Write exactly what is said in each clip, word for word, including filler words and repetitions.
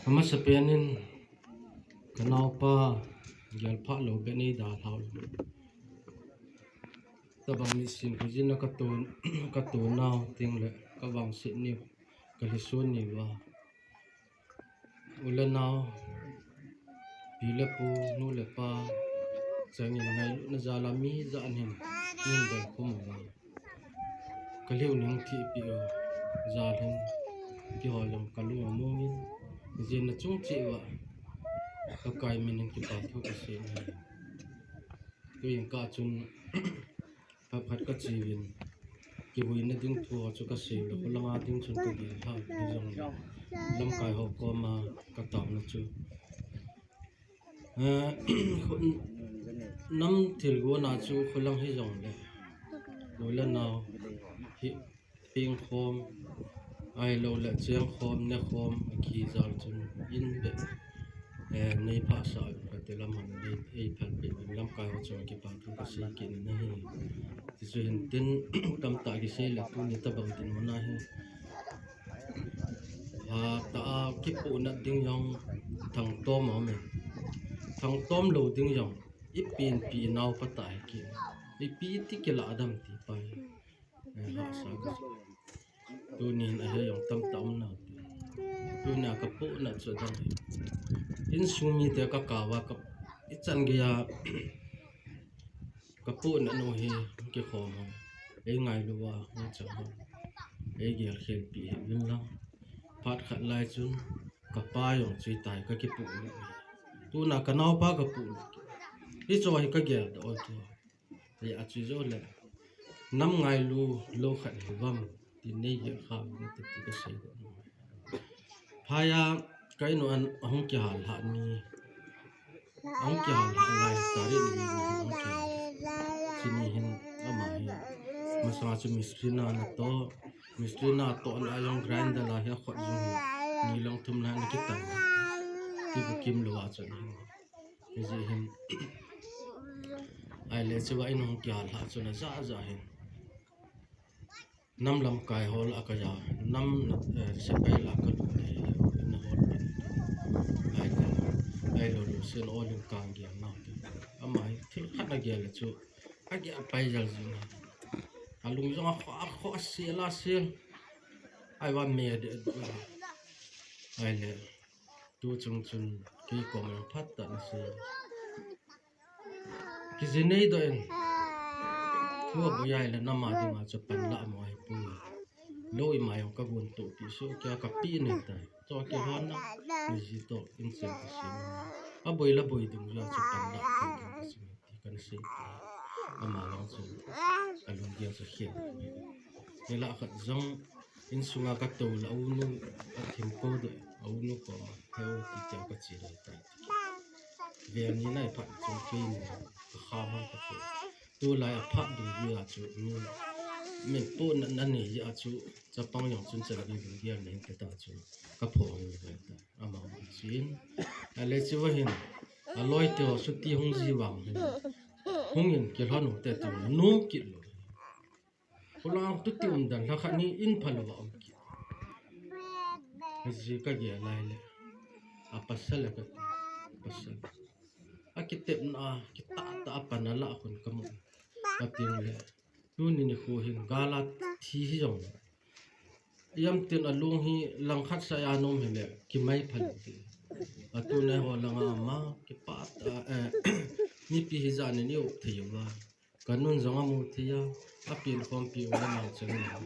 Amasapen in ka naopa gelphah lou beh nei dalhau. Tabang nisin khojin a ka to, ka to nau teng le ka vangset niu, ka lhiso niu a. U le nao, pi le pu, nu le pa, changin ngailutna jal a mi jat in, min bel khum uva. Ka lhiu ning thihpi u jal hin, kihol jong ka lung among in, jin na chung cheh uva, Pakai min in kipa thu ka sei in. Tuin ka chun, phat phat ka chi uvin, kivuina ding thu ho chu ka sei le, kholanga ding chun ka gel hah, hijong le, lamkai ho koma ka taona chu. Eh, nam thilgon a chu kholang hijong le, u le nao, hi, peng khom, ahilou le cheng khom, ne khom, akijal chun in beh, eh, nei phasah uvin kati lam hon, nei, ei phalpeh uvin lamkai ho chunga kipa thu ka sei kit in ahi. Tichu hin tin, tamtah kisei le tuni tabang dinmun a hi. Hatah a kipohnat ding jong thangtom aume. Thangtom lou ding jong, ipi inpi nao pa tah hi ki. Ipi ti kilah dam ti pa hi. Eh, hahsa ka. Tunin ahi jong tamtah um nau ti. Tunia ka pohnat chu adang hi. Insung mite ka kah uva ka, ichan geiya ka pohnat u hi kikhom ho. Ei ngailu uva, hung chang ho. Ei gelkhelpi hi vin lang. Phat khat lai chun ka pa jong chuti tai ka kipohnat. Tuna ka naopa ka pohnat. Hicho hi ka geldoh u chu. Hia chu jo le, nam ngailu lou khat hi vam, ti nei hi kha, na ti ti ka sei doh. Phai a, ka in u an, ahung kihal hah ni, ahung kihal hah lai, tarik li ni ahung kihal. Chuni hin, ama hi, masanga chu mistri na na to, mistri na to na jong grinder la hi akhot jong hi, ni lang thum la na kitan. Ti bu kim lou a chun hin. Hijeh hin, ahile chua in hung kihal hah chun aja ja hin. Nam lamkai hol a ka ja, nam, eh, sepai la ka lut te, in hol pan. Ahile, ahilou lou sen ol in ka gel nau te. Ama hi thil khat na gel le chu, agel pai jal jing. Alung jong akhoh, akhoh a sel a sel. Ahivang me de, ahile. Tu chung chun kei koma phat tah na sei. Kijinei doh in. Thu aboi a ahile nam a dinga chu panlah mo ahipoi. Lou ima jong ka gon toh pi so kia ka pi nei tai. Chu kilhon na ni ji toh in chen ka sei. Aboi la boi ding jeh a chu panlah ka ding ka sei. Ti kana sei. Ama vang chu alunggel chu khel. Hilah khat jong insunga ka to le, a unu a thim ko de, a unu koma, he u ti tia ka chi le ta. Vel ni nai phat chun kei ni ka kha mang ka ko. Tulai a phat ding jeh a chu, mi, min pohnat na nei jeh a chu, chapang jong chun chan ding ding gel nei ta ta chu, ka pho ni ve ta. Ama chin. Ahile chua hin, aloi te ho chuti hung ji vang hin. Hung in kilhon u te tu nom kit lou. Kholanga tuti um dan lha khat ni in phalou a um kit. Hijeh ka gel lai le. A pasal a ka pasal. Akitepna a, kitah tah a pan a lah khun ka mu. Ka ting le. Tuni nikho hin gal a thi hi jong le. Ijemtin alung hi langkhat sa a nom hile, kimai phalou ti. Atu nai ho langa ama, kipah tah a, eh, mipi hijat in i-up thei uva. Ka nun jong amu thei a, apen khompi u le nao chang a,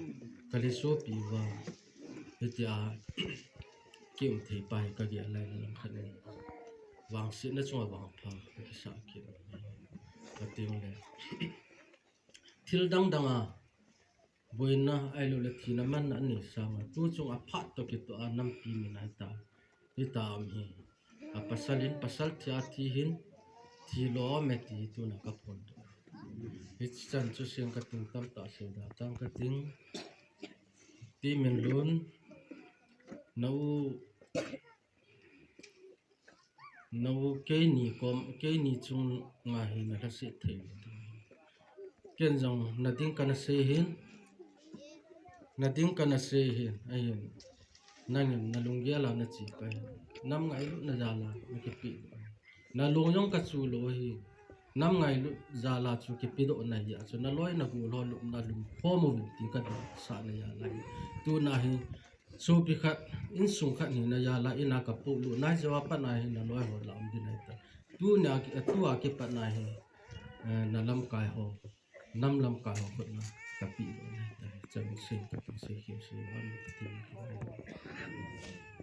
ka lhisopi uva. Hitia, ki-um thei pa hi ka gel lai le langkhat in. Vangsetna chunga vangpha, ka kisah kit. Ka ting le. Thil dang dang a, boina ahilou le thina manna anei sanga, tu chung a phat toh kitoh a nampi min ahi ta. Hita um hi. A pasal in, pasal thi a thi hin, thi lou me ti tuna ka phon. Hichan chu seng ka ting tamtah sei da tang ka ting. Ti min lun, na u, na u keini kom, keini chunga hi na lhaset thei. Ken jong na ding kana sei hin, na ding kana sei hin, ahin. Nangin nalunggel a nache pai. Nam ngailutna jal a nakipeh doh. Nalung jong kachu lou hi. Nam ngailut jal a chu kipedoh nahi a chu naloi nagol ho lupna lum khom uvin ti kadei sahna jal ahi. Tuna hi sopi khat, insung khat hina jal a in a kapoh lut nai jeh a pat na hi naloi ho la um ding ahi ta. Tuna ki, tua kipat na hi, eh, nalamkai ho, nam lamkai ho khut na kapeh doh nahi ta. Chan sei, ka sei, sei, sei, am, ka sei.